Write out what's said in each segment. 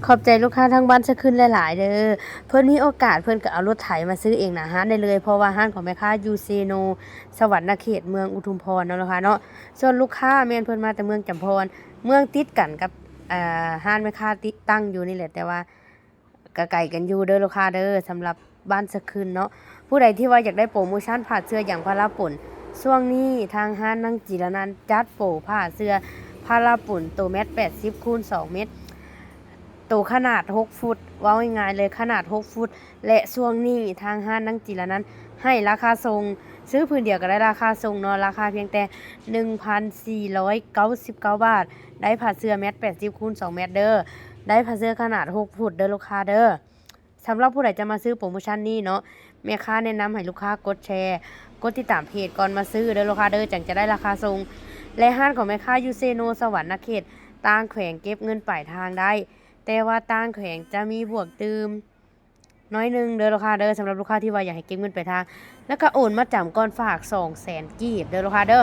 ຂອບໃຈລູກຄ້າທາງບ້ານສະຄຶນຫຼາຍໆເດີ. ເພິ່ນມີໂອກາດເພິ່ນກໍເອົາລົດໄຖມາຊື້ເອງໜ້າຮ້ານໄດ້ເລີຍ ເພາະວ່າຮ້ານຂອງແມ່ຄ້າຢູ່ເຊໂນ ສະຫວັນນະເຂດ ເມືອງອຸທຸມພອນເນາະລູກຄ້າເນາະ. ສ່ວນລູກຄ້າແມ່ນເພິ່ນມາແຕ່ເມືອງຈຳພອນ ເມືອງຕິດກັນກັບ ເອີ ຮ້ານແມ່ຄ້າຕິດຕັ້ງຢູ່ນີ້ແຫຼະ ແຕ່ວ່າ ກະໄກກັນຢູ່ເດີລູກຄ້າເດີ. ສຳລັບບ້ານສະຄຶນເນາະ ຜູ້ໃດທີ່ວ່າຢາກໄດ້ໂປຣໂມຊັນຜ້າເຊື້ອຢາງພາລາປົນ ຊ່ວງນີ້ທາງຮ້ານນາງຈີລະນັນຈັດໂປຜ້າເຊື້ອພາລາປົນ ໂຕແມັດແປດສິບຄູນສອງແມັດ ໂຕຂະໜາດຫົກຟຸດ ເວົ້າງ່າຍໆເລີຍ ຂະໜາດຫົກຟຸດ ແລະ ຊ່ວງນີ້ທາງຮ້ານນາງຈີລະນັນໃຫ້ລາຄາສົ່ງ ຊື້ຜືນດຽວກໍໄດ້ລາຄາສົ່ງເນາະ ລາຄາພຽງແຕ່ ໜຶ່ງພັນສີ່ຮ້ອຍເກົ້າສິບເກົ້າບາດ ໄດ້ຜ້າເຊື້ອແມັດແປດສິບຄູນສອງແມັດເດີ ໄດ້ຜ້າເຊື້ອຂະໜາດຫົກຟຸດເດີລູກຄ້າເດີ. ສຳລັບຜູ້ໃດຈະມາຊື້ໂປຣໂມຊັນນີ້ເນາະ ແມ່ຄ້າແນະນຳໃຫ້ລູກຄ້າກົດແຊ ກົດຕິດຕາມເພຈກ່ອນມາຊື້ເດີລູກຄ້າເດີ ຈັ່ງຈະໄດ້ລາຄາສົ່ງ ແລະ ຮ້ານຂອງແມ່ຄ້າຢູ່ເຊໂນ ສະຫວັນນະເຂດ ຕ່າງແຂວງເກັບເງິນປາຍທາງໄດ້ ແຕ່ວ່າຕ່າງແຂວງຈະມີບວກຕື່ມໜ້ອຍໜຶ່ງເດີລູກຄ້າເດີ ສຳລັບລູກຄ້າທີ່ວ່າຢາກໃຫ້ເກັບເງິນປາຍທາງ ແລ້ວກໍໂອນມາຈຳກ່ອນຝາກສອງແສນກີບເດີລູກຄ້າເດີ.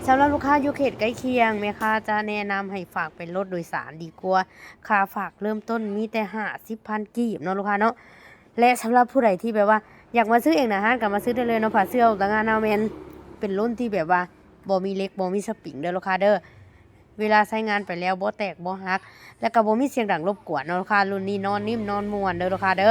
ສຳລັບລູກຄ້າຢູ່ເຂດໃກ້ຄຽງ ແມ່ຄ້າຈະແນະນຳໃຫ້ຝາກເປັນລົດໂດຍສານດີກວ່າ ຄ່າຝາກເລີ່ມຕົ້ນມີແຕ່ຫ້າສິບພັນກີບເນາະລູກຄ້າເນາະ. ແລະ ສຳລັບຜູ້ໃດທີ່ແບບວ່າຢາກມາຊື້ເອງໜ້າຮ້ານກໍມາຊື້ໄດ້ເລີຍເນາະ ຜ້າເຊື້ອຕະງານເຮົາແມ່ນເປັນລຸ້ນທີ່ແບບວ່າບໍ່ມີເຫຼັກ ບໍ່ມີສະປຣິງເດີລູກຄ້າເດີ ເວລາໃຊ້ງານໄປແລ້ວບໍ່ແຕກບໍ່ຫັກ ແລ້ວກໍບໍ່ມີສຽງດັງລົບກວນເນາະລູກຄ້າ ລຸ້ນນີ້ນອນນິ້ມນອນມ່ວນເດີລູກຄ້າເດີ.